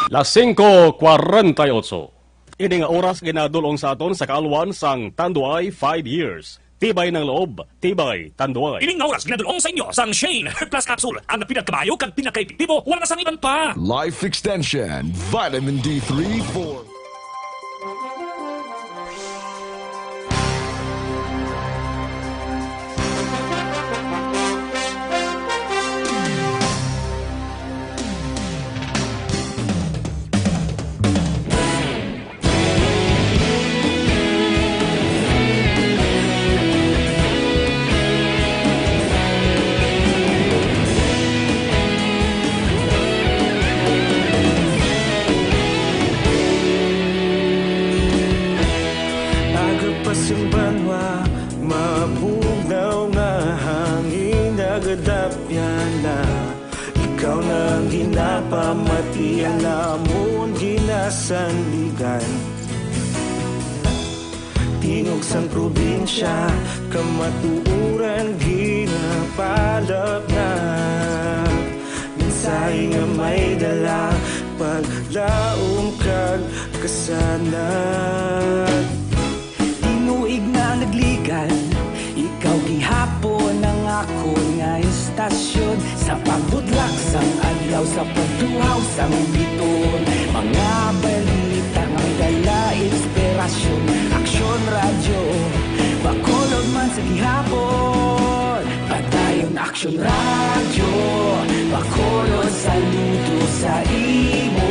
Las singko kwarenta y otso. Ini nga oras ginadul-ong sa aton sa kaalwan sang Tanduay five years. Tibay ng loob, tibay, Tanduay. Ining nga oras ginadul-ong sa inyo sang Shane Plus Capsule, ang pinakamayo kag pinakaepektibo, wala na sang iban pa. Life Extension, Vitamin D three for Agapas ang banwa, mabugnaw nga hangin nagadapyan na. Ikaw na ang ginapamati, ang amon ginasandigan. Tingog sang probinsya, kamatuoran ginapalapnag. Mensahe nga may dala, paglaom kag kasanag. Tinuig na nagligan, ikaw gihapon ang akon nga estasyon. Sa pagbudlak sang adlaw, sa pagtuhaw sang biton, mga balita nga may dala inspirasyon. Aksyon Radyo, Bacolod man sa gihapon. Padayon Aksyon Radyo, Bacolod, saludo sa imo.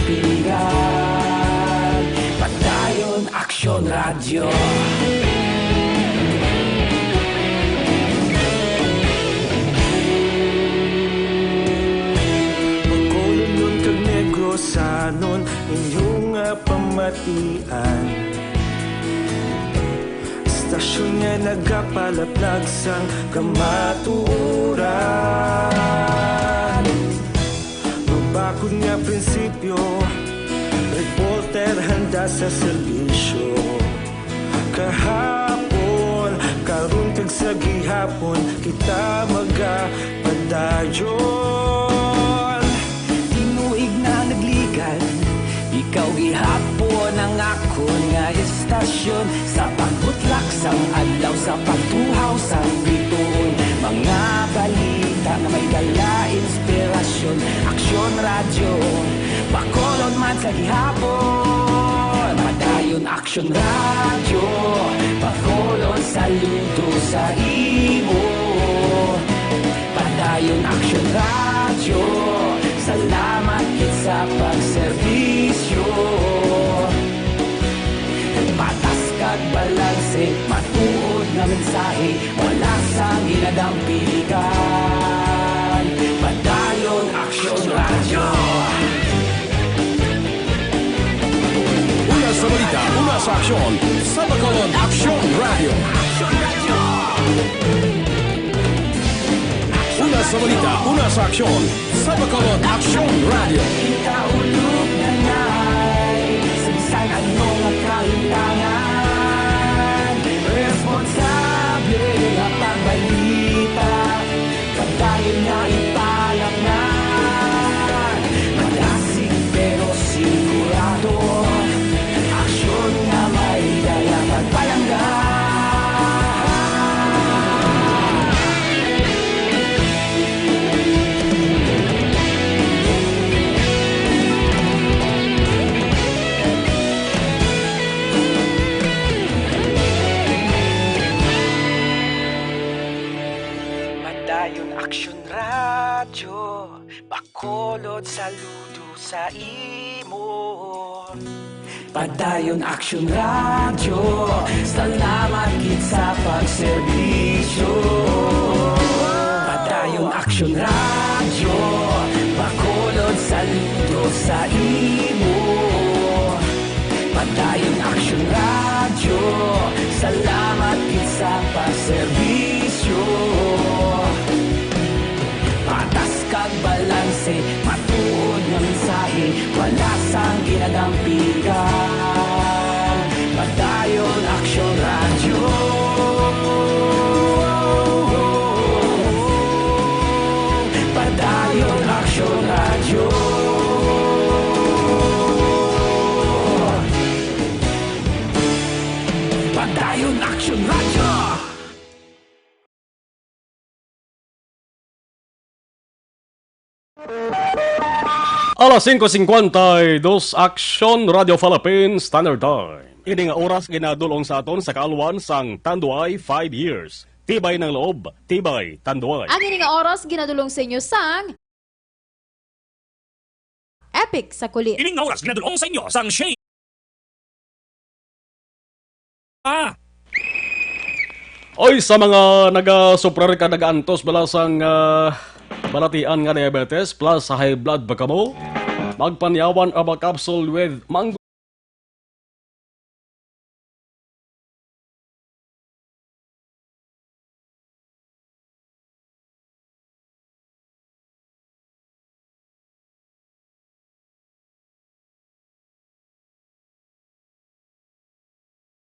Pilihan, Padayon Aksyon Radyo. Bacolodnon kag Negrosanon, inyo nga pamatian. Estasyon nga nagapalaplag sang kamatuoran. Mabakod nga prinsipyo, reporter handa sa serbisyo. Kahapon, karon kag sa gihapon, kita magapadayon. Tinuig na nagligad, ikaw gihapon ang akon nga istasyon. Sa pagbutlak sang adlaw, sa pagtuhaw sang bituon, mga balita nga may dala inspirasyon. Aksyon Radyo, Bacolod man sa gihapon. Padayon Aksyon Radyo, Bacolod saludo sa imo. Padayon Aksyon Radyo, salamat gid sa pagserbisyo. Patas kag balanse, matuod nga mensahe, wala sang ginadampigan. Padayon Aksyon Radyo. Una sa balita, una sa aksyon, sa Bacolod Aksyon Radyo. Una sa balita, una sa aksyon, sa Bacolod Aksyon Radyo. Kita ulog na nay, sa bisan ano nga kahintangan, responsable nga pagbalita, padayon nga ipalatnan. Madasig pero sigurado, aksyon nga may dala pagpalangga. Padayon Aksyon Radyo, Bacolod saludo sa imo. Padayon Aksyon Radyo, salamat gid sa pagserbisyo. Padayon Aksyon Radyo, Bacolod saludo sa imo. Padayon Aksyon Radyo, salamat gid sa pagserbisyo. Patas kag balanse, matuod nga mensahe, wala sang ginadampigan. Padayon Aksyon Radyo. Padayon Aksyon Radyo. Padayon Aksyon Radyo. Alas singko singkwenta y dos, Aksyon Radyo Philippines Standard Time. Ini nga oras ginadul-ong sa aton sa kaalwan sang Tanduay five years. Tibay ng loob, tibay Tanduay. Ang ini nga oras ginadul-ong sa inyo sang Epic sa Kulit. Ini nga oras ginadul-ong sa inyo sang Shane. Ah. Oy, sa mga nagasuprar ka, nagaantos bala sang, ah, balatian nga diabetes plus high blood ba kamo? Magpanyawan Aba Capsule with Mango.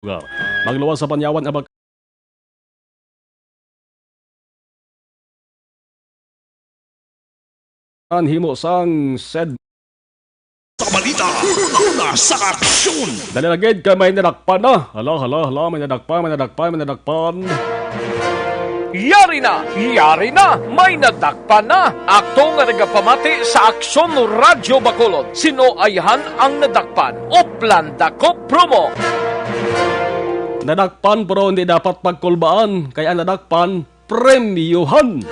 Lugar. Magluwas sa panyawan, abak-, ang himo sang sed. Sa balita, una sa aksyon. Dali na gid kay may nadakpan na. Hala, hala, hala, may nadakpan, may nadakpan, may nadakpan. Yari na! Yari na! May nadakpan na! Ato nga nagapamati sa Aksyon Radyo Bacolod, sino ayhan ang nadakpan? Uplan Dako Promo. Nadakpan pero hindi dapat pagkulbaan, kay ang nadakpan, premyuhan.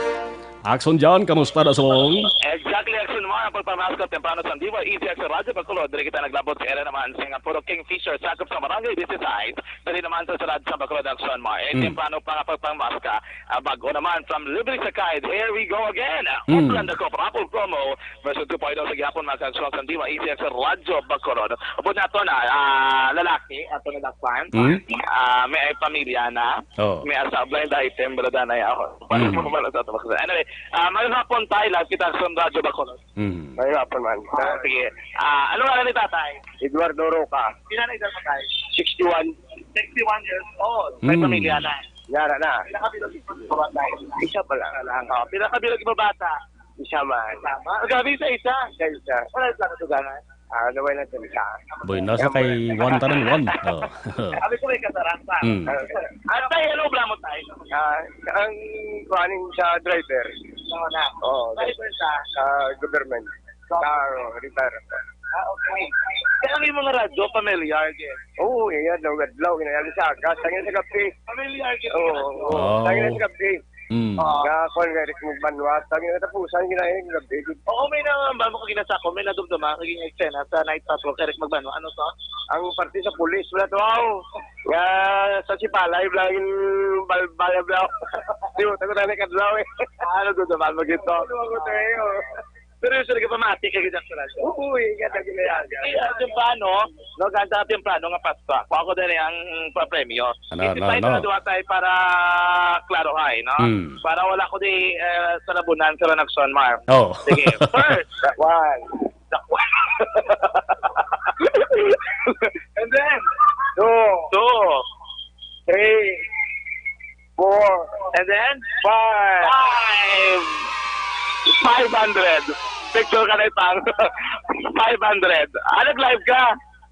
Aksyon John, kamusta na sa long? Exactly, Aksyon Mar. Pagpamaskot temprano sa D Y E Z X Radyo Bacolod, diri kita naglabot sa area naman sa nga puro Kingfisher, sakop sa Barangay Dieciséis, diri naman sa siyudad sa Bacolod, Aksyon Mar. Eh, Mm. temprano pa nga pagpamaska, ah, bag-o naman from Libre Sakay. Here we go again. Mm. Upland Dakop Raffle Promo version two point oh sa gihapon, mga kaaksyon, sa D Y E Z X Radyo Bacolod. Upod nato na, ah, lalaki, ato na dakpan. Mm. Ah, may pamilya na. Oh. May asa, blind item, wala na ako. Paano Mm. mo pala sa tabak? Anyway, ah, magandang hapon tayo, live kita sa Radyo Bacolod. Mm. May hapon man. Ah, sige. Ah, ano nga ni tatay? Eduardo Roca. Pila na edad mo, tay? Sixty-one. Sixty-one years old. May Mm. pamilya na. Yara na. Pinakabilog yung mga bata. Isa pa lang. Isa lang. Oh, pinakabilog yung mga bata. Isa man. Tama. Grabe, isa-isa. Isa-isa. Wala sa katugangan. Ah, naway lang sa isa. Boy, nasa kay one tanan one. Oh. Sabi ko may kasarang pa. Mm. Ah, tay, ano obra mo, tay? Ah, ang kuhanin sa driver. Oo, na. Oo, Driver sa? Sa government. Sa, oh, retire. Ah, okay. Kaya ang imong radyo, familiar, gid? Oo, yan, no, adlaw, ginayari sa aga, sa ngayon sa gabi. Familiar, gid? Oo, oo, Oh. sa ngayon sa gabi. Mm. Oo. Nga, kung nga, Eric Magbanwa, sa ngayon, tapusan, ginayari sa gabi. Oo, may na, ba mo kaginasa ko, may nadumduma, kaging eksena sa night patrol, Eric Magbanwa, ano to? Ang parte sa pulis, wala to, wow. Nga, sa Sipalay, bla, yung bal-, bal-, bla. Di mo, tago na kadlaw, eh. Ano, dumduma mo gito? Ano, ako tayo? Pero yung sila kapamati kay Jack Sarasyo. Oo, eh, ganda, ganda. Kaya temprano, no, ganda temprano nga Pasko. Ako, ako din ang papremyo. Ano, ano, Isi-, ano? Tayo para klarohay, no? Mm. Para wala ko di, eh, sa labunan sa Lanakson, Mar. Oh. Sige, first. Dakwan. Dakwan. And then? Two. Two. Three. Four. And then? Five. Five. Five hundred. Picture ka na, Pang. Five hundred. Ah, nag-live ka?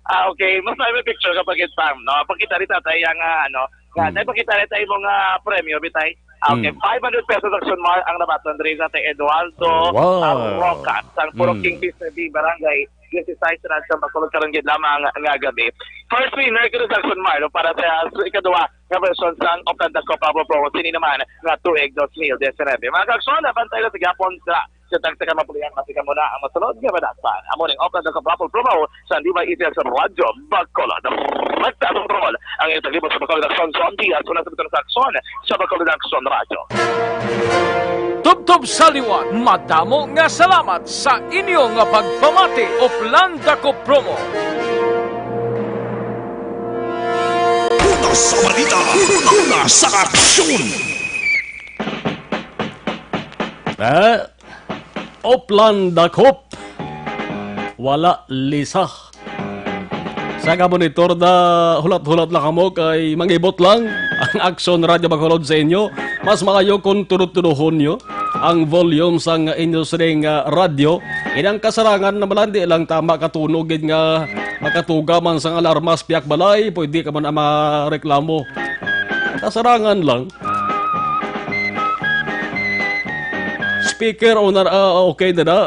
Ah, okay. Mas may picture ka pa, Pang, no? Pakita rin, tatay, ang, ah, ano, nga, Mm. tay, pakita rin tayo mong, ah, premyo, bitay. Ah, okay. Mm. Five hundred pesos, Action Mar, ang nabaton diri sa tay Eduardo Wow. Arroca, sang Purok Mm. King Fifth Barangay Dieciséis, sa Bacolod, karon gid lamang nga gabi. First winner, kini sa Action Mar, no, para sa, sa ikaduha nga version sang Oplan Dakop Power Pro, sini naman nga tuig dos mil diecinuebe. Mga kaaksyon, bantay lang sa gihapon sa, sa tagsa ka mapulihan, mati ka muna ang masunod nga madakpan. Amo ning Oplan Dakop Raffle Promo sa D Y E T X Radyo Bacolod. Magtatong promo ang iyong taglibot sa Bacolod Action Zone, Diaz, una sa butang sa Action, sa Bacolod Action Radyo. Tubtob sa liwat, madamo nga salamat sa inyo nga pagpamati. Oplan Dakop Promo. Una sa balita, una sa aksyon. Ah, Oplan Dakop. Wala lisa. Sa kamonitor na hulat-hulat lang kamo kay mangibot lang ang Action Radyo Bacolod sa inyo. Mas maayo kung tudo-tudohon nyo ang volume sang inyo sining, ah, radyo. Inang kasarangan na malandi lang tama katunog gid nga makatuga man sang alarma sa piyak balay, pwede ka man ang mareklamo. Kasarangan lang. Speaker, o na, ah, okay na na.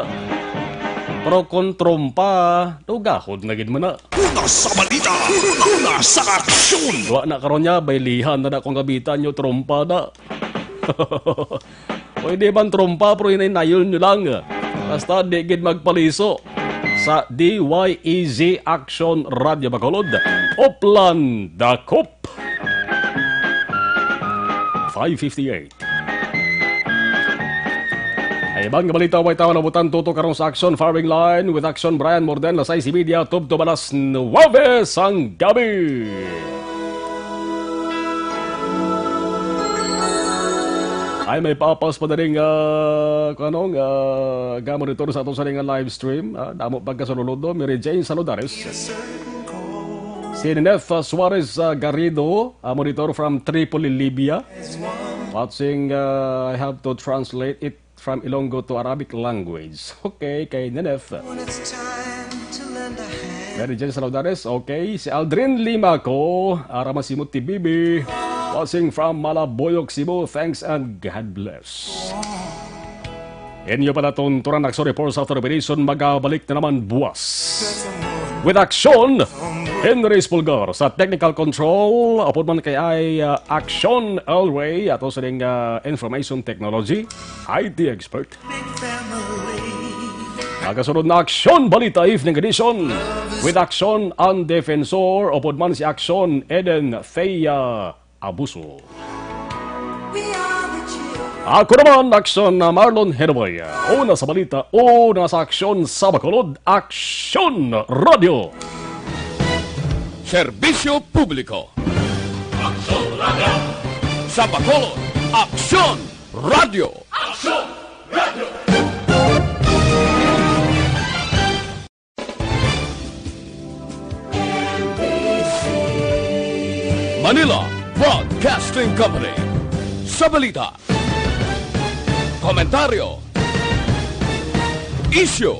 Pero kung trompa, tugahon na gid man na. Una sa balita, una sa aksyon. Wa na karon niya, baylihan na na kung gabitan nyo, trompa na. Pwede man trompa, pero hinay-nayon nyo lang. Basta di gid magpaliso sa D Y E Z Action Radyo Bacolod. Oplan Dakop. Five fifty-eight. Ay, ibang balita, way tawo nabutan tuto karon sa Action Firing Line with Action Brian Morden, alas sais y media, tubtob alas nuwebe sang gabi. Ay, may papas pa dali nga, kung ano, nga, gamonitor sa ato sa nga live stream. Ah, damo pagkasaludo, Mary Jane Saludares. Si Neneth, ah, Suarez, ah, Garrido, ah, monitor from Tripoli, Libya. Watching, ah, I have to translate it from Ilonggo to Arabic language. Okay, kay Neneth. Mary Jane Saludares, okay. Si Aldrin Lima ko, Arama Simot T V B. Watching from Malaboyok, Cebu. Thanks and God bless. Inyo pala tunturan, Action Reports after Operation, magabalik na naman buwas. With Action, Henry Espulgar sa technical control, upod man kay ay, uh, Action Elway, ato sa ning, uh, information technology, I T expert. Ang kasunod na Aksyon Balita Evening Edition with Aksyon ang Defensor, upod man si Aksyon Eden Thea Abuso. Ako naman, Aksyon na Marlon Henoboy. Una sa balita, una sa aksyon sa Bacolod, Aksyon Radio. Serbisyo publiko. Aksyon Radio. Sa Bacolod, Aksyon Radio. Aksyon Radio. Manila Broadcasting Company. Sa balita, komentaryo, isyu,